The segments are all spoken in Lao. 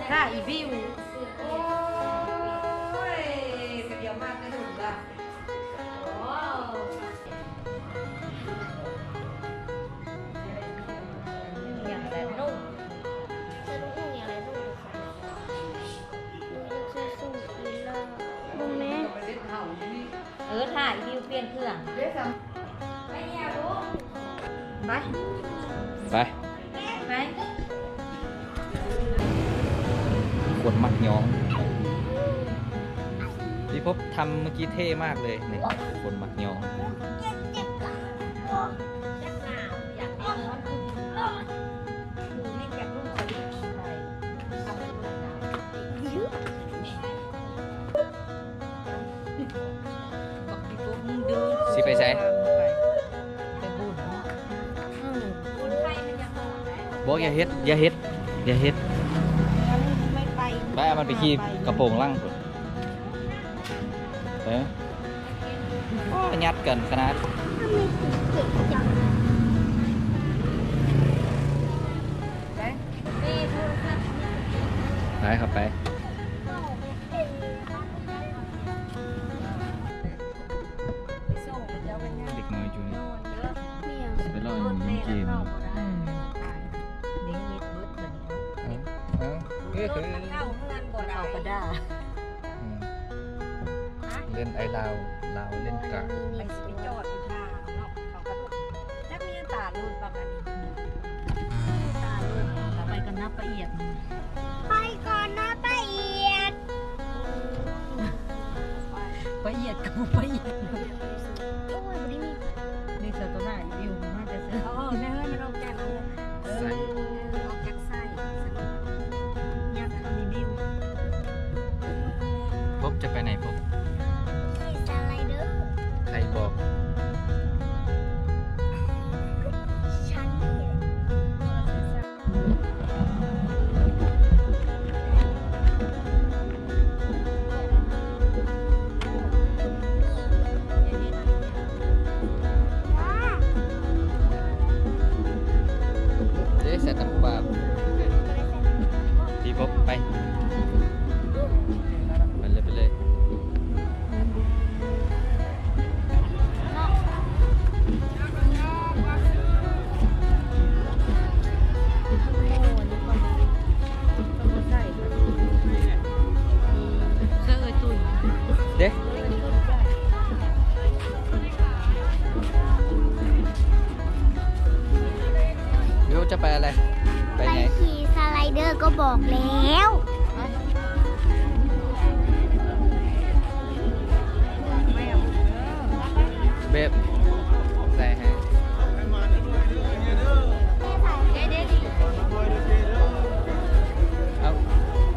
ຖ້າອີບິວ ໂອ້ຍ ກະດຽວມາແຕ່ດຸນລະ ຫຍັງແຫຼະນຸ່ງ ເບິ່ງແດ່ ເອີ ຖ້າອີບິວປ່ຽນເຄື່ອງ ໄປ ໄປ ໄປ ໄປ ຄົນມັກຍ້ອງ ພິພົບທຳເມື່ອກີ້ເທ່ມາກເລີຍ ນີ້ ຄົນມັກຍ້ອງ. ຊິໄປໃສ? ໄປບຸນ. ອືມ ບໍ່ ຢ່າເຮັດ ຢ່າເຮັດ ຢ່າເຮັດ ໄປ ເອົາມັນໄປຂີ່ກະໂປງຫຼັງພຸ້ນ. ເອີ ໂອ້ ຍັດກັນຂະໜາດ. ໄປ ເຂົ້າໄປ. ເດັກນ້ອຍຈຸນີ້ ຊິໄປເລາະຢູ່ຫຼິ້ນເກມ. ອືມ ເອີ ເອີ ເອີ ເຂົາກະດ່າ. ອືມ ເລ່ນໄອລາວ ລາວເລ່ນກາ ໄປຊິໄປຈອດຢູ່ທ່າເນາະ ເຂົາກະ ຈັກມີຕາຫຼຸດບັກອັນນີ້ ຕາຫຼຸດ. ໄປກ່ອນນະປາອຽດ ໄປກ່ອນນະປາອຽດ. ປາອຽດກະບໍ່ປາອຽດ. ໂອ້ຍ ບໍ່ໄດ້ມີ ນີ້ ສາວໂຕໜ້າຢູ່ມາແຕ່ເຊີ. ເອີ ແມ່ເອີຍ ມັນອອກຈາກອັນ ໃສ່ ເອີ ອອກຈາກໃສ່ ຍັດເຂົ້າໃນບິວ. ພົບຈະໄປໃນ ພົບ? ຂີ່ສະໄລເດີ. ໃຜບອກ? ເດ້ ໃສ່ຕຳປາ ທີ່ພົບໄປ ໄປເລີຍ ໄປເລີຍ. ເດ້ ບິວຈະໄປອະໄລ? ໄປ ໄປໄຫນ? ຂີ່ສະໄລເດີ ກໍບອກແລ້ວ. ເບບ ໃສ່ໃຫ້ ເອົາ ເ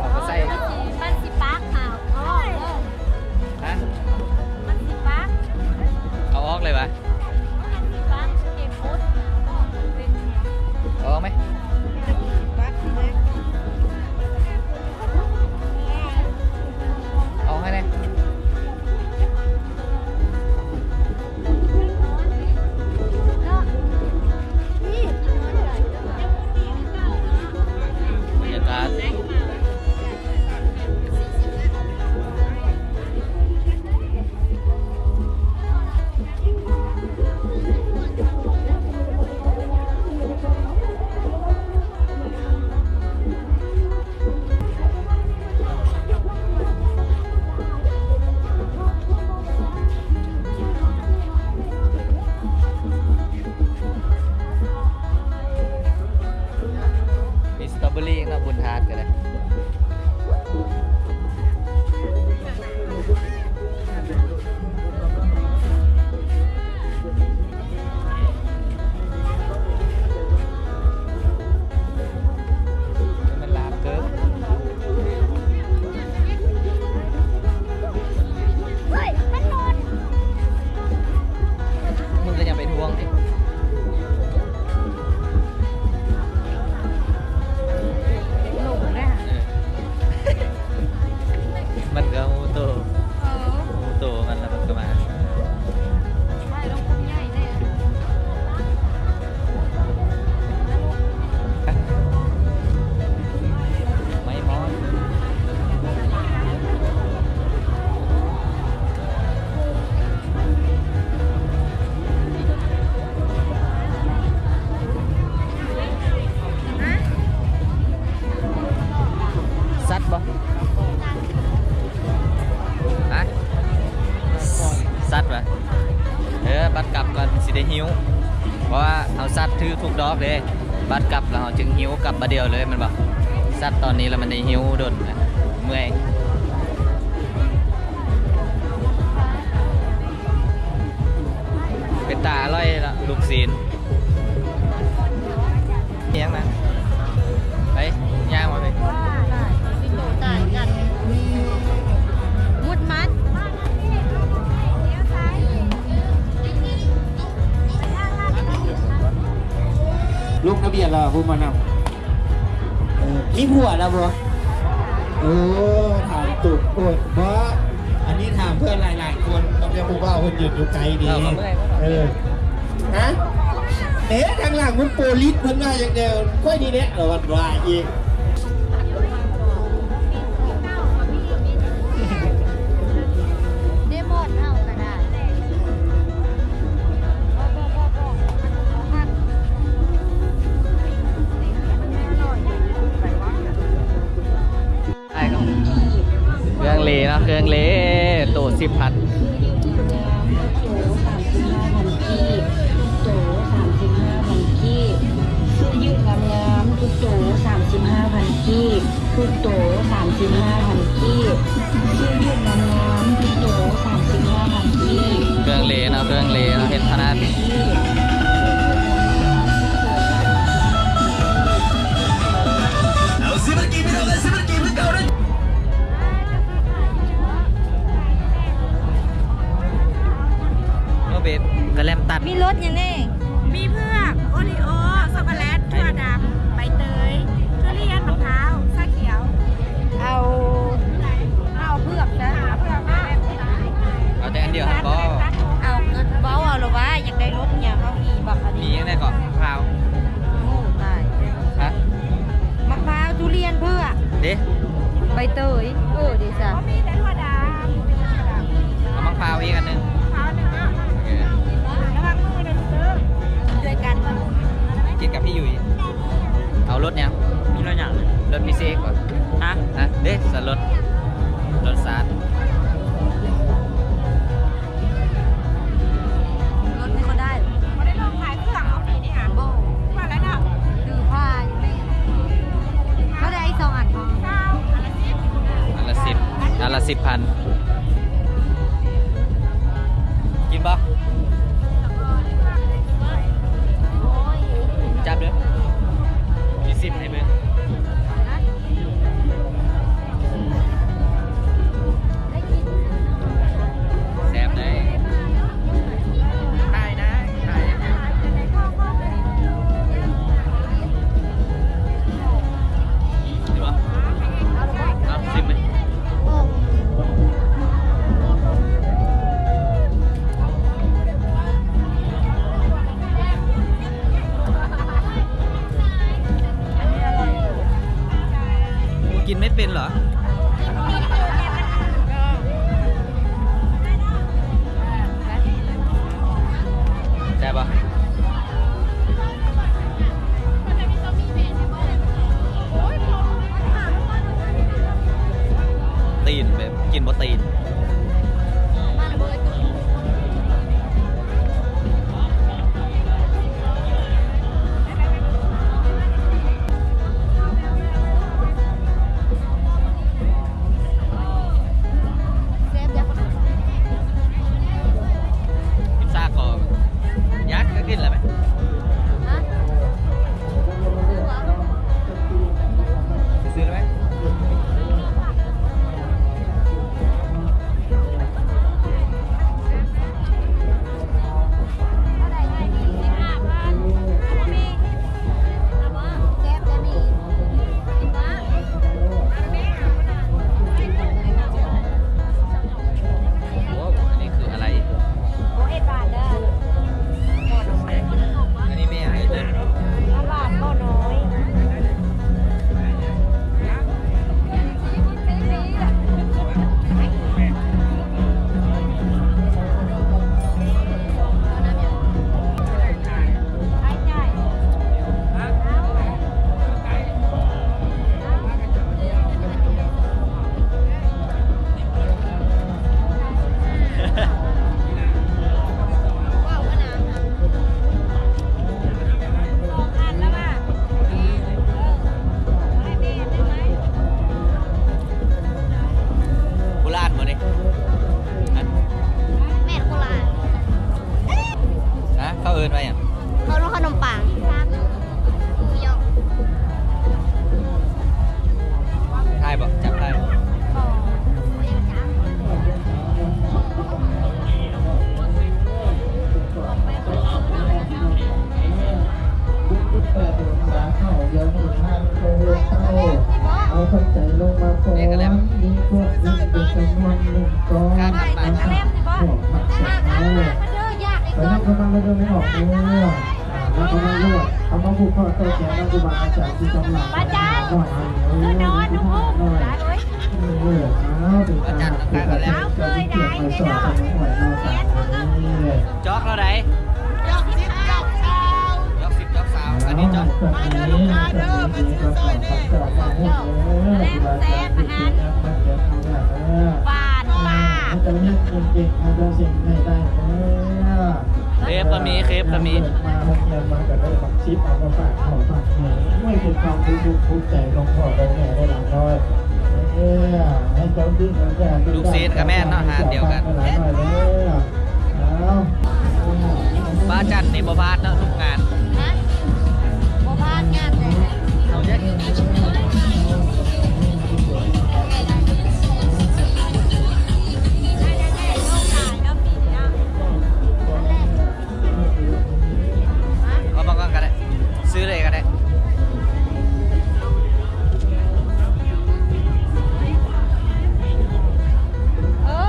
ອົາອະໄລ? ເອົາມາໃສ່ ມັນຊິປາກຫາວ ເອົາອອກເດີ. ຮະ? ມັນຊິປາກ ເອົາອອກເລີຍຫວາ? ເອົາອອກໄໝ? ເອົາອອກໄໝ? ເອົາອອກໄໝ? ໄດ້ຫິ້ວ ເພາະວ່າເຮົາສັດຖືກທຸກດອກເດ້ ບັດກັບແລ້ວເຮົາຈຶ່ງຫິ້ວກັບບາດດຽວເລີຍແມ່ນບໍ່? ສັດຕອນນີ້ແລ້ວມັນໄດ້ຫິ້ວດົນ ເມື່ອຍ. ເປັນຕາອະລ່ອຍລະລູກຊີ້ນ. ອີຫຍັງນະ? ໄປ ຍ່າງມາເລີຍ. ລົງທະບຽນແລ້ວ ຜູ້ມານຳ. ເອີ ມີຜົວແລ້ວບໍ່? ໂອ້ ຖາມຕຸກໂພດເນາະ. ອັນນີ້ຖາມເພື່ອນຫຼາຍໆຄົນ ກັບເລື່ອງຜູ້ບ່າວເພິ່ນຢືນຢູ່ໄກນີ້. ເອີ ຮະ? ເອີ ທາງຫຼັງມັນໂປລິສ ເພິ່ນວ່າຢ່າງແນວຂ້ອຍນີ້ແຫຼະ ລະວ່າວ່າອີກ. ເດມອນເຮົາກະໄດ້. ເຄື່ອງເລເນາະ ເຄື່ອງເລ ໂຕສິບພັນ. ເສື້ອຢືດງາມໆ ທຸກໂຕສາມສິບຫ້າພັນກີບ. ເສື້ອຢືດງາມໆ ທຸກໂຕສາມສິບຫ້າພັນກີບ. ທຸກໂຕສາມສິບຫ້າພັນກີບ. ເສື້ອຢືດງາມໆ ທຸກໂຕສາມສິບຫ້າພັນກີບ. ເຄື່ອງເລເນາະ ເຄື່ອງເລເນາະ ເຮັດຂະໜາດ. ເອົາສິບພັນກີບ ພີ່ນ້ອງເອີຍ ສິບພັນກີບຄືເກົ່າເດີ. ໂອເບບ ກະແລັມຕັດ. ມີລົດຫຍັງແດ່? ມີເຜືອກ, ໂອຣີໂອ, ຊັອກໂກແລັດ, ຖົ່ວດຳ, ໃບເຕີຍ, ທຸລຽນ, ມະພ້າວ, ຊາຂຽວ. ເອົາ ເອົາເຜືອກຊະ. ເອົາແຕ່ອັນດຽວຫັ້ນບໍ? ເອົາ ກະເວົ້າເອົາລະວ່າຢາກໄດ້ລົດຫຍັງ ເອົາອີ່ບັກອັນນີ້. ມີຫຍັງແດ່ເກາະ? ມະພ້າວ. ໂອ້ ຕາຍ. ຮະ? ມະພ້າວ, ທຸລຽນ, ເຜືອກ. ເດ? ໃບເຕີຍ. ເອີ ເດຊະ. ມີແຕ່ຖົ່ວດຳ. ເອົາມະພ້າວອີກອັນໜຶ່ງ. ມະພ້າວໜຶ່ງເນາະ. ໂອເຄ. ລະວັງມືເດີລູກເດີ. ດ້ວຍກັນ. ກິນກັບພີ່ຫຍຸຍ. ເອົາລົດຫຍັງ? ມີລົດຫຍັງ? ລົດພິເສດບໍ່? ຮະ? ຮະ? ເດ ສະລົດ ລົດສາດ. ລົດນີ້ກະໄດ້. ບໍ່ໄດ້ລອງຂາຍເຄື່ອງເອົານີ້ນີ້ຫາ. ບໍ່. ວ່າແລ້ວເນາະ. ຖືພາຢູ່ນີ້. ເທົ່າໃດ? ສອງອັນບໍ? ອັນລະສິບ ອັນລະສິບພັນ. ກິນບໍ່? ຈັບເດີ ມີສິບໃຫ້ເບິ່ງ. ແຊບເດ້. ຖ່າຍໄດ້ ຖ່າຍໄດ້. ດີບໍ່? ເອົາ ຊີມເລີຍ. ກິນໄມ່ເປັນເຫຼື? ແຊບບໍ່? ຕີນແບບ ກິນບໍ່ຕີນ. ແຊບຢູ່. ພິຊຊາກໍຢາກ ກໍກິນແລ້ວແມະ. ຮະ? ຊື້ແລ້ວແມະ. ເ ລາດບໍ່ນີ້? ແມ່ນໂຄລາດ. ຮະ? ເຂົາເອີ້ນວ່າຫຍັງ? ເຂົາເອີ້ນຂະໜົມປັງ. ຖ່າຍບໍ່? ຈັບຖ່າຍ. ພະຈັນ ຕ້ອງຂ້າງກັນແລ້ວ. ຈອກເທົ່າໃດ? ຈອກສິບ ຈອກຊາວ. ຈອກສິບ ຈອກຊາວ. ອັນນີ້ຈອກ. ມາເດີລູກຄ້າເດີ ມາຊື້ຊ່ອຍແດ່. ແຊບໆ ອາຫານຫວານປາກ. ເຄບກໍມີ ເຄບກໍມີ. ມາໂຮງຮຽນມາກໍໄດ້ບັກຊິບເອົາມາຝາກພໍ່ຝາກແມ່. ໂອ້ຍ ເປັນຄວາມພູກໃຈຂອງພໍ່ຂອງແມ່ໄດ້ຫຼາຍນ້ອຍ. ເອີ ໃຫ້ເຈົ້າດຶງເອົາ ລູກສິດກໍແມ່ນເນາະ ຮ້ານດຽວກັນ. ເອົາ ປ້າຈັນນີ້ບໍ່ພາດເນາະ ທຸກງານ. ຮະ? ບໍ່ພາດງານເລີຍ. ເອົາມາກ່ອນກໍໄດ້ ຊື້ເລີຍກໍໄດ້. ເອີ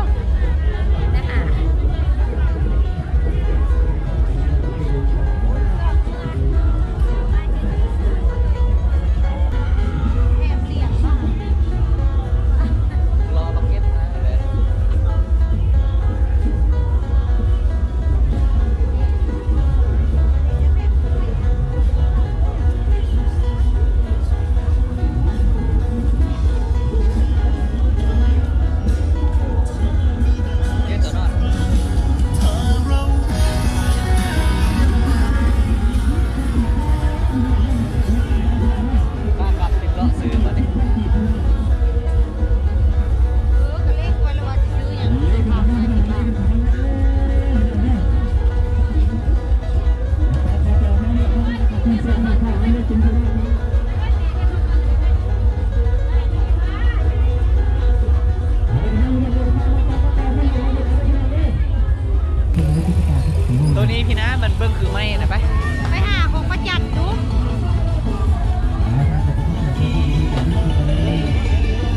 ໂຕນີ້ພີ່ນາ ມັນເບິ່ງຄືໄມ້ນະ. ໄປ ໄປຫາຂອງພະຈັນດູ.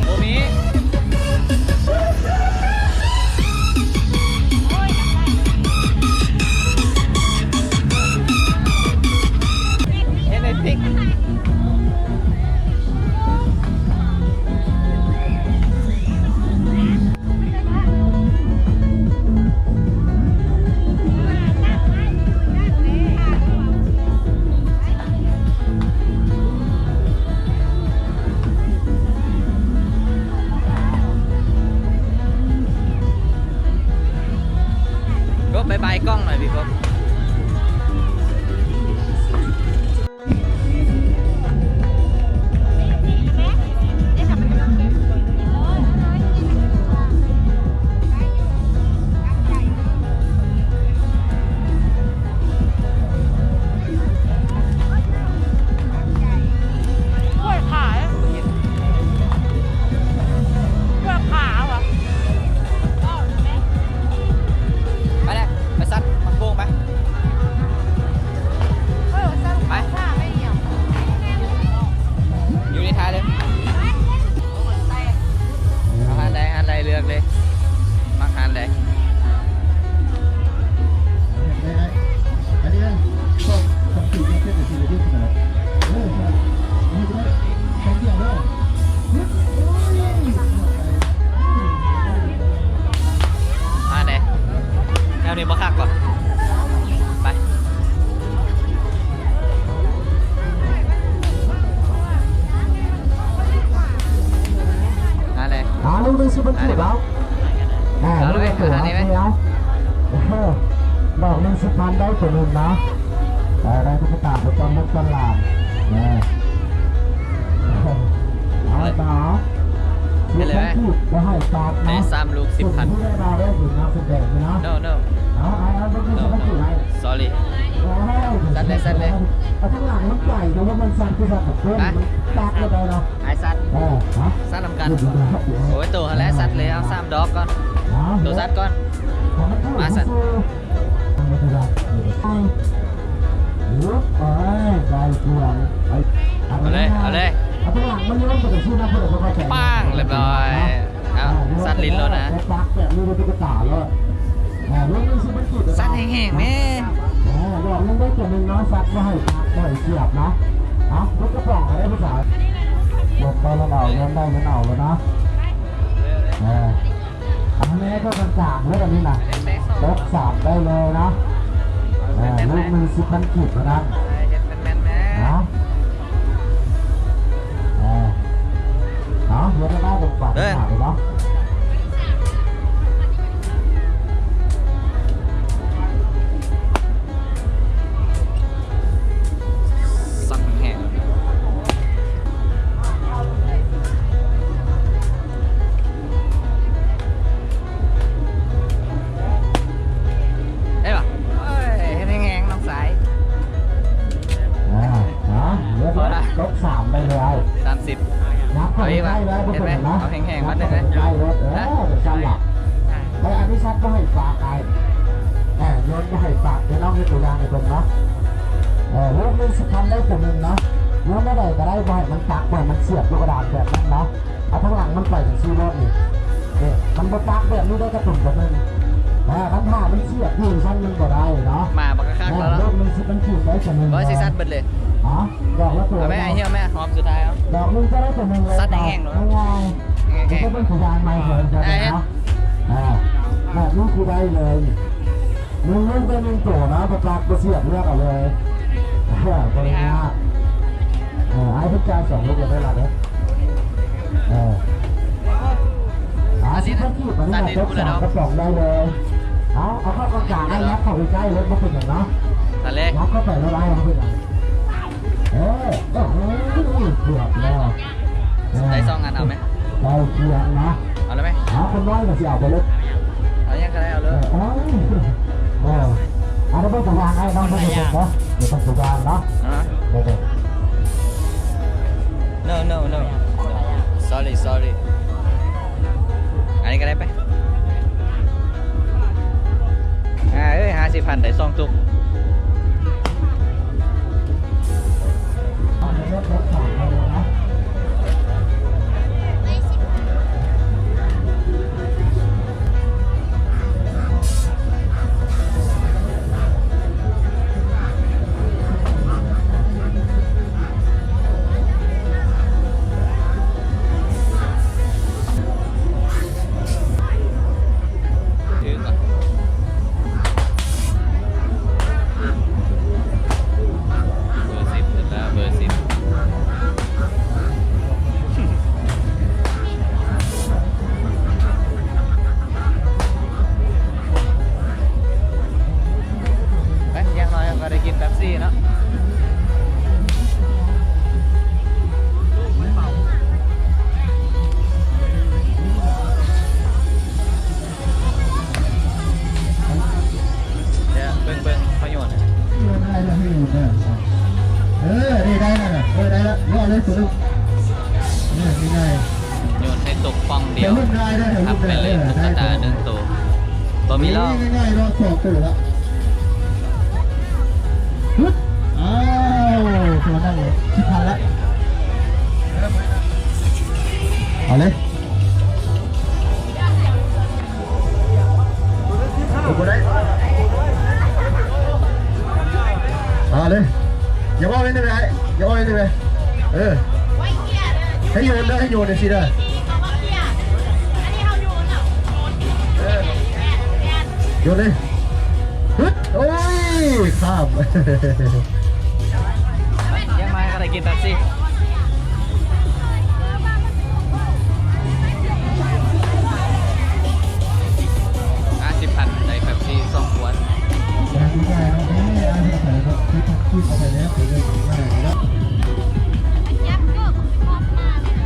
ບໍ່ມີ. ເຮັດໃຫ້ຕິກ. ໂອ້ ບາຍບາຍກ້ອງໜ່ອຍ ພີ່ພົບ. ປວດขา ปวดขาว่ะ. ໄປເລີຍ ໄປຊັດໝາກໂປ່ງໄປ. ເອີ ໄປ ຢູ່ໃນທ້າຍເລີຍ. ເອົາຮ້ານໃດ ຮ້ານໃດເລືອກເລີຍ ມັກຮ້ານໃດ. ອ່າ ແນວນີ້ບໍ່ຄັກບໍ່? ໄປ ອ່າ ແນວ ອ່າ ລູກໜຶ່ງສິບພັນກີບເອົາ. ອ່າ ເອົາເລີຍ ລູກລະຕົວ ເອົາເລີຍ ເອົາ ດອກໜຶ່ງສິບພັນ ໄດ້ຕົວໜຶ່ງເນາະ. ເອີ ໄດ້ตุ๊ກຕາປະຈຳວັນຕະຫຼາດ ເອີ ເອົາ ເອົາ. ເຫັນເລີຍໄໝ? ແມ່ນສາມລູກສິບພັນ. No, no. No, no. Sorry. ຊັດເລີຍ, ຊັດເລີຍ. ເອົາທາງຫຼັງມັນໄປ ແຕ່ວ່າມັນຊັດຄືຊັດ ມັນຕັກບໍ່ໄດ້ເນາະ. ອ້າຍຊັດ. ເອີ ຊັດນຳກັນ. ໂອ້ຍ ໂຕຫັ້ນແຫຼະຊັດເລີຍ. ເອົາສາມດອກກ່ອນ. ໂຕຊັດກ່ອນ. ມາຊັດ. ເອົາເລີຍ ເອົາເລີຍ. ປາງ ຮຽບຮ້ອຍ. ເອົາ ຊັດຫຼິ້ນໂລດນະ. ຊັດແຮງໆແມ່. ດອກໜຶ່ງໄດ້ຕົວໜຶ່ງເນາະ, ຊັດບໍ່ໃຫ້ປັກ ບໍ່ໃຫ້ສຽບເນາະ. ເອົາ ເບິ່ງກະປ໋ອງກໍໄດ້ຜູ້ສາວ. ຍົນໄດ້ ຍົນເອົາ ຍົນໄດ້ ຍົນເອົາແລ້ວເນາະ. ເອີ ອັນນີ້ກໍກາງໆເລີຍ ອັນນີ້ນະ ຕົກສາມໄດ້ເລີຍເນາະ. ເອີ ລູກໜຶ່ງສິບພັນກີບເທົ່ານັ້ນ. ເອີ ເຮັດແມ່ນໆແມ່. ເນາະ ເອີ ເອົາ ເຮັດໃຫ້ໄດ້ເປັນຝັນ ເອີ ເນາະ. ຊັດແຮງ. ເອີ ເຮັດແຮງໆນ້ອງຊາຍ. ອ່າ ຮະ ເລີຍ ຕົກສາມໄດ້ເລີຍ. ສາມສິບ. ນັບເຂົ້າໃກ້ໄວ້ ບໍ່ເປັນຫຍັງເນາະ. ເອົາແຮງໆມາເດີ. ນັບເຂົ້າໃກ້ໄວ້ ເອີ ຈັ່ງຊັ້ນລະ. ເອີ ອັນນີ້ຊັດບໍ່ໃຫ້ປາກອ້າຍ. ເອີ ໂຍນບໍ່ໃຫ້ປາກ. ດຽວນ້ອງເຮັດຕົວຢ່າງໃຫ້ເບິ່ງເນາະ. ເອີ ລູກໜຶ່ງສິບພັນໄດ້ຕົວໜຶ່ງເນາະ. ໂຍນແນວໃດກໍໄດ້ ບໍ່ໃຫ້ມັນປັກ ບໍ່ໃຫ້ມັນສຽບຢູ່ກະດານແບບນັ້ນເນາະ. ເອົາທາງຫຼັງມັນໄປຈັ່ງຊີ້ໂລດນີ້. ນີ້ ມັນບໍ່ປັກແບບນີ້ໄດ້ກະຕຸ່ມໂຕໜຶ່ງ. ເອີ ຄັນຖ້າມັນສຽບຢູ່ຊັ້ນມັນບໍ່ໄດ້ເນາະ. ມາບັກຄັກໆແລ້ວເນາະ. ເອີ ລູກໜຶ່ງສິບພັນກີບໄດ້ໂຕໜຶ່ງ. ບໍ່ຊິຊັດເບິດເລີຍ. ເອົາ ດອກລະໂຕ. ເອົາແມ່ ເອົາແຮງໆແມ່ ຮອບສຸດທ້າຍເອົາ. ດອກໜຶ່ງຈະໄດ້ໂຕໜຶ່ງເລີຍ. ຊັດແຮງໆໂລດ. ງ່າຍໆ. ແຮງໆ ຈະເປັນຕົວຢ່າງໃໝ່ເພິ່ນຈະໄດ້ເນາະ. ອ່າ ແບບນີ້ຄືໄດ້ເລີຍ. ໜຶ່ງລູກໄດ້ໜຶ່ງໂຕນະ ບໍ່ປັກບໍ່ສຽບ ເລືອກເອົາເລີຍ. ເອີ ບໍ່ໄດ້ຍາກ. ເອີ ອ້າຍເພິ່ນຈ່າຍສອງລູກແລ້ວໄດ້ລະເດີ. ເອີ ອ່າ ສິບພັນກີບ ອັນນີ້ນະ ຕົກສາມກະປ໋ອງໄດ້ເລີຍ. ເອົາ ເອົາເຂົ້າກາງໆ ໄດ້ ຍັບເຂົ້າໃກ້ໆໂລດ ບໍ່ເປັນຫຍັງເນາະ. ນັ້ນແຫຼະ ຍັບເຂົ້າໄປໂລດໄດ້ ບໍ່ເປັນຫຍັງ. ເອີ ໂອ້ໂຫ ເກືອບແລ້ວ. ໄດ້ສອງອັນ ເອົາໄໝ? ໃກ້ຄຽງເນາະ. ເອົາແລ້ວໄໝ? ເອົາ ຄົນນ້ອຍກໍຊິເອົາໄປເລີຍ. ເອົາຫຍັງກໍໄດ້ ເອົາເລີຍ. ເອີ ເອີ ອັນນັ້ນເບິ່ງຕົວຢ່າງໃຫ້ນ້ອງເບິ່ງເນາະ. ເບິ່ງຕົວຢ່າງເນາະ. ຮະ? ເບິ່ງ No, no, no. Sorry, sorry. ອັນນີ້ກໍໄດ້ໄປ. ອ່າ ເອີຍ ຫ້າສິບພັນໄດ້ສອງຕຸກ. ຖືກລະ ເບີສິບ ເຖິງແລ້ວ ເບີສິບ. ໄປ ຢ່າງໜ້ອຍເຮົາກໍໄດ້ກິນເປັບຊີເນາະ. ເບິ່ງ ເບິ່ງ ພະໂຍນ. ເອີ ນີ້ໄດ້ແລ້ວນະ ເອີ ໄດ້ແລ້ວ ເອີ ໄດ້ແລ້ວ ເອົາເລີຍ ເອີ ນີ້ໄດ້. ໂຍນໃຫ້ຕົກປ່ອງດຽວ ຮັບໄປເລີຍ ຕຸກກະຕາໜຶ່ງໂຕ. ບໍ່ມີລອກ ງ່າຍໆເນາະ ສອງໂຕລະ. ຮຶບ ອ້າວ ຕົວນັ້ນເລີຍ ສິບພັນລະ. ເອົາເລີຍ. ບໍ່ໄດ້ ເອົາເລີຍ. ຢ່າເວົ້າເລີຍ ຢ່າເວົ້າເລີຍ. ເອີ ໃຫ້ໂຍນເດີ ໃຫ້ໂຍນຈັ່ງຊີ້ເດີ. ເອີ ໂຍນເລີຍ. ຮຶບ ໂອ້ຍ ຂ້າມ. ຍັງມາກໍໄດ້ກິນເປັບຊີ. ຫ້າສິບພັນ ໄດ້ເປັບຊີສອງຂວດ. ເອົາໄປແລ້ວ ໄປເລີຍ ໄປເລີຍ. ເປັນຫຍັງກໍຄືຊອບມາເລີຍ.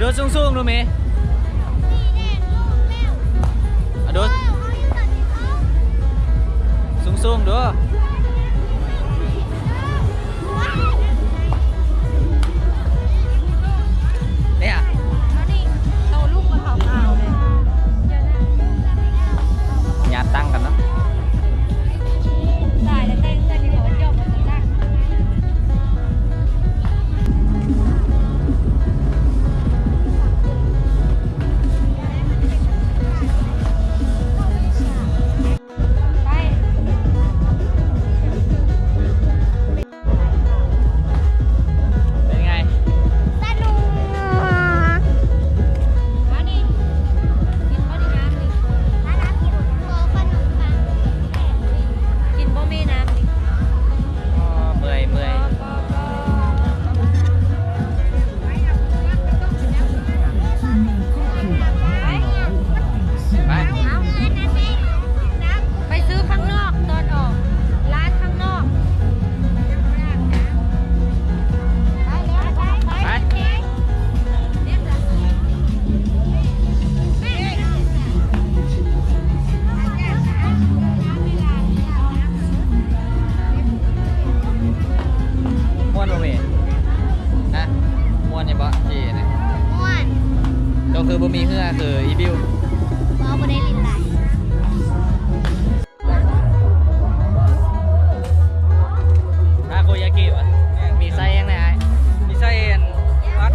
ໂດດສູງໆ ດູເມ ອະ ໂດດສູງໆ ດູ. ເອີຍ ໂຕລຸກມາຂາວໆ ເລີຍ ຍາດຕັ້ງກັນເນາະ. ຕາຍແລ້ວ ໃກ້ເຮືອນນີ້ບໍ່ຈອບມັນຕັ້ງ. ໄປ ເປັນໄງ? ສະໜຸກ. ມານີ້ ກິນບໍ່ໄດ້ນ້ຳນີ້ ກິນບໍ່ມີນ້ຳນີ້. ອໍ ເມື່ອຍ ເມື່ອຍ. ໄປ ໄປ ໄປຊື້ຂ້າງນອກ ຕອນອອກ ຮ້ານຂ້າງນອກ. ໄປ ໄປ ໄປ ໄປ. ມ່ວນບໍ່ເມ? ຮະ? ມ່ວນຢູ່ບໍ່? ຂີ່ນີ້ ມ່ວນ. ກໍຄືບໍ່ມີເຫື່ອຄືອີບິວ. ບໍ່ ບໍ່ໄດ້ຫຼິ້ນຫຼາຍ. ທາໂກຍາກິຫວາ? ມີໄສ້ຫຍັງແດ່ອ້າຍ? ມີໄສ້ອັນ ຜັດ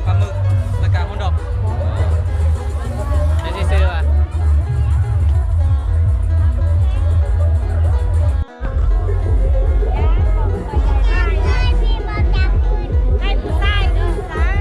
ປາໝຶກ ແລ້ວກະຮົອດດອກ. ແລ້ວຊິຊື້ຫວາ? ໃຫ້ຜູ້ຊາຍເດີ ຜູ້ຊາຍ.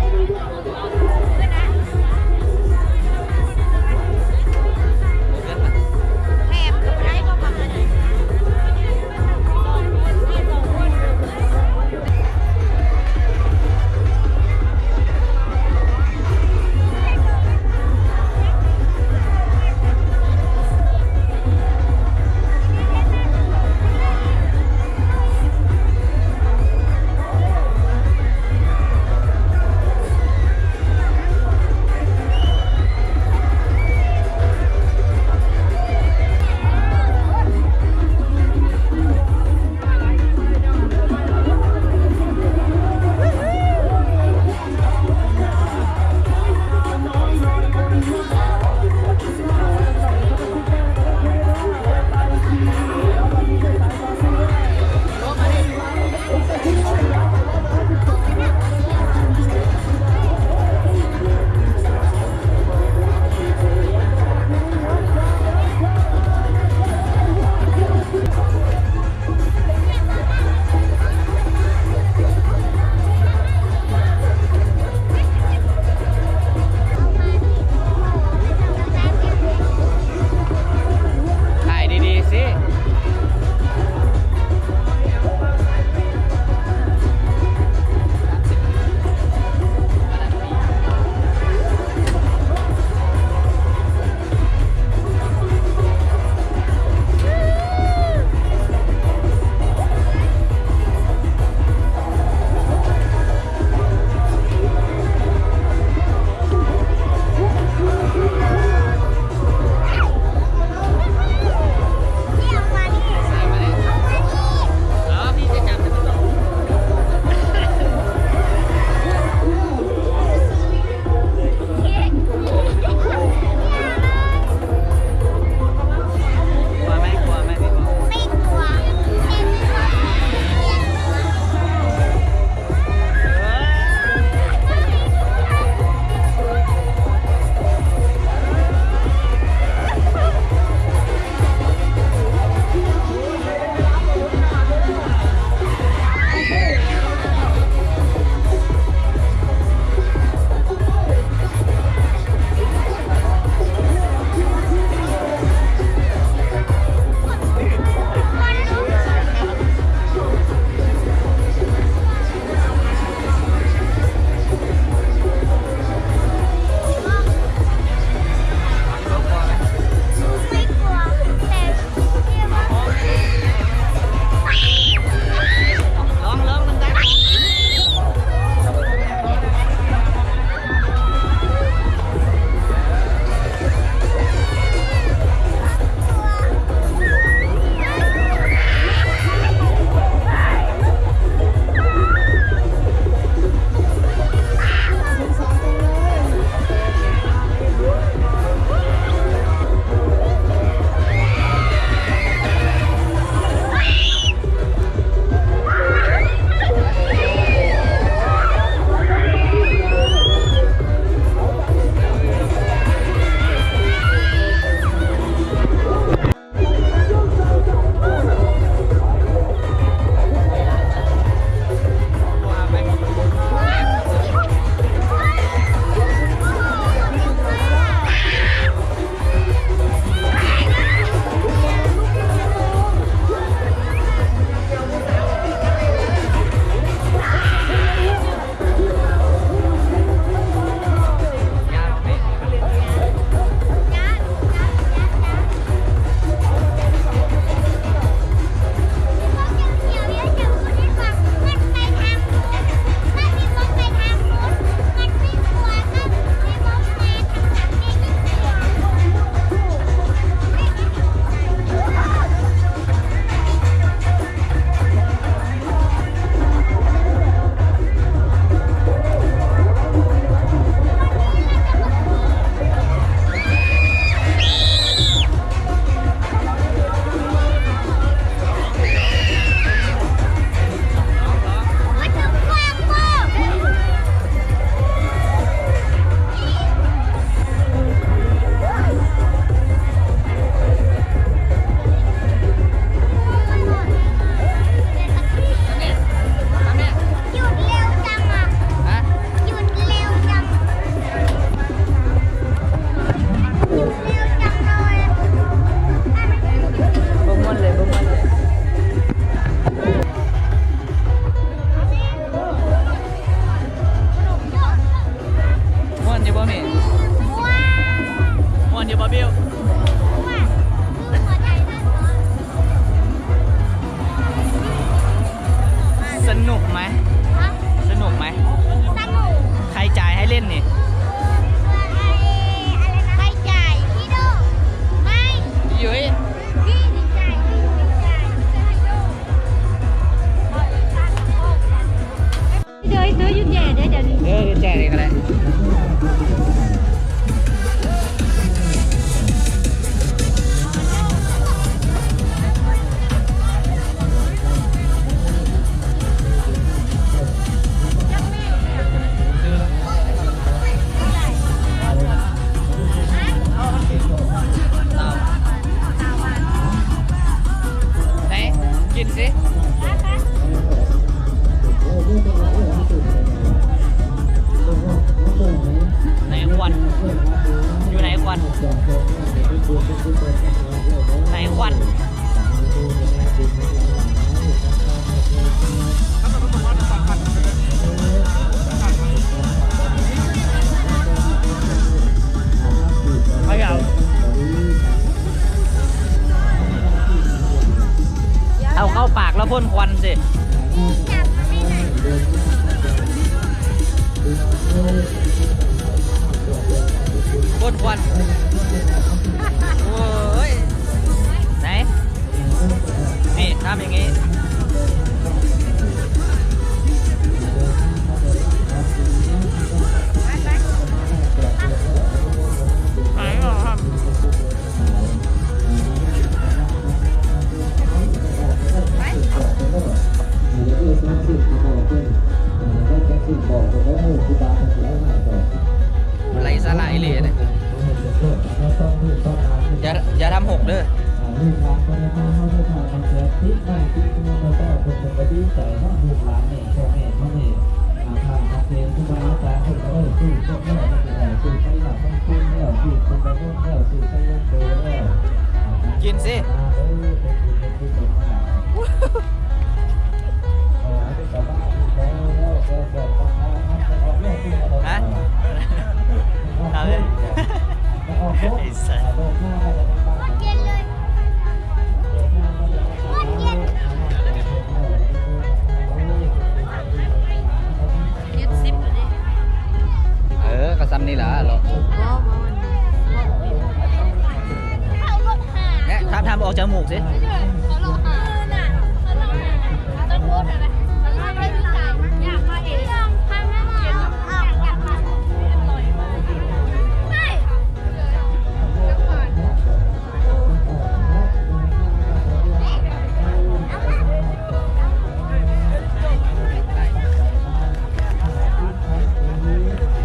ຊື້ຢູ່ແຈເດ້ ດຽວນີ້ ເອີ ຢູ່ແຈນີ້ກໍໄດ້. ໄດ້ ກິນຊິ. ໃນຄວັນ ຢູ່ໃນຄວັນ ໃນຄວັນ. ເອົາເຂົ້າປາກແລ້ວພົ່ນຄວັນຊິ. ພົ່ນຄວັນ. ໂອ້ຍ ໄຫນ ນີ້ ທຳຢ່າງນີ້. ໄປ ໄຮ້ສາລະອີ່ຫຼີເດ້. ຢ່າ ຢ່າທຳຫົກເດີ. ກິນຊິ. ຮະ? ເອົາເລີຍ ໄອ້ສັດ. ເຈັດສິບແລ້ວເດ້. ເອີ ກໍຊ່ຳນີ້ລະເນາະ. ບໍ່ ບໍ່ ມັນ ແນະ ທຳ ທຳອອກຈາກໝູກຊິ.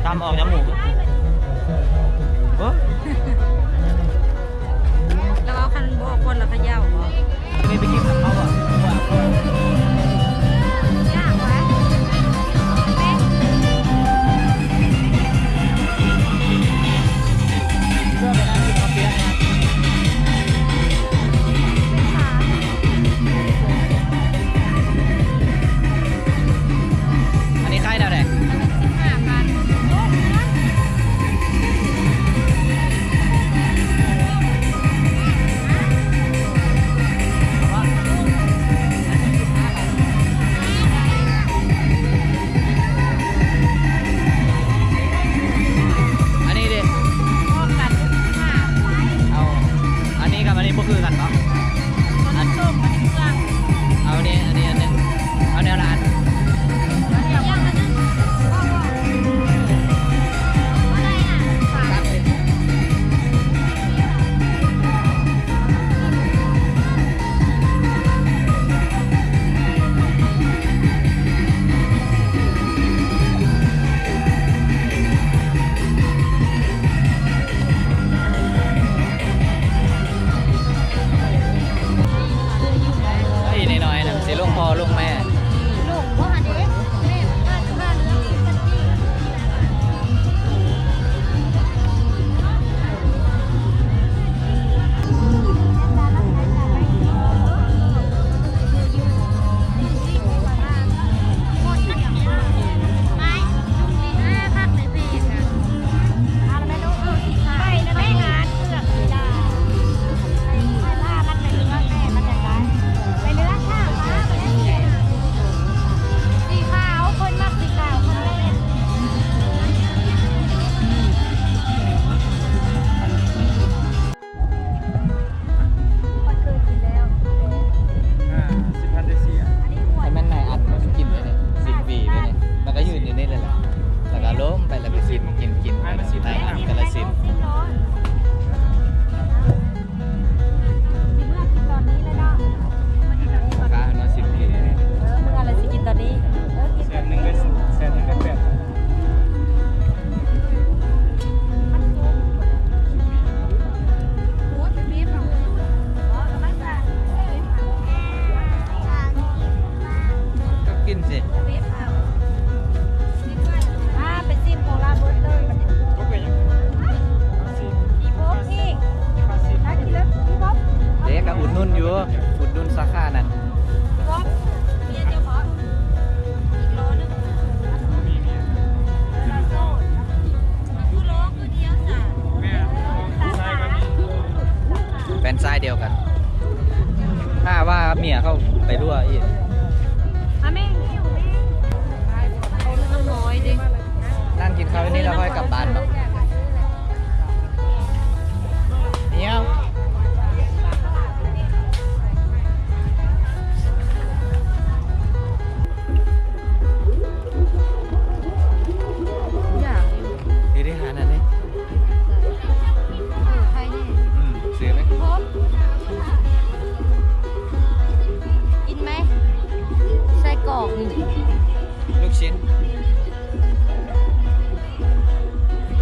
ຕຳອອກຈະໝູກ. ໂອ້ ລະວ່າຄັນບໍ່ຄວນລະຂະເຍົາບໍ?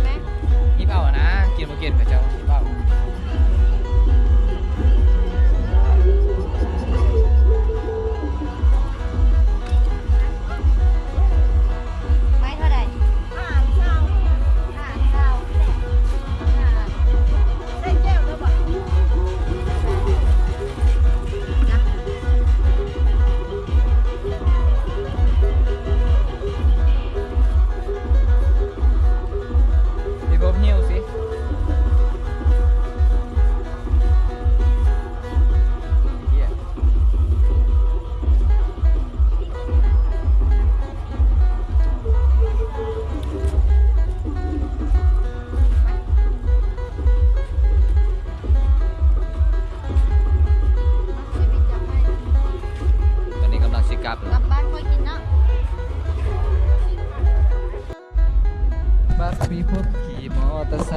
ແມ່ ຮີບເອົານະ ກິນບໍ່ເກັ່ງເຂົາເຈົ້າຮີບເອົາ. ໄມ້ເທົ່າໃດ? ຫ້າສິບ ຫ້າສິບ ໃສ່ແຈ່ວເດີບໍ່? ພີ່ພົບຫິ້ວຊິ. ຕອນນີ້ກຳລັງຊິກັບ ກັບບ້ານຄ່ອຍກິນເນາະ. ບັດພີ່ພົບຂີ່ມໍເຕີໄຊ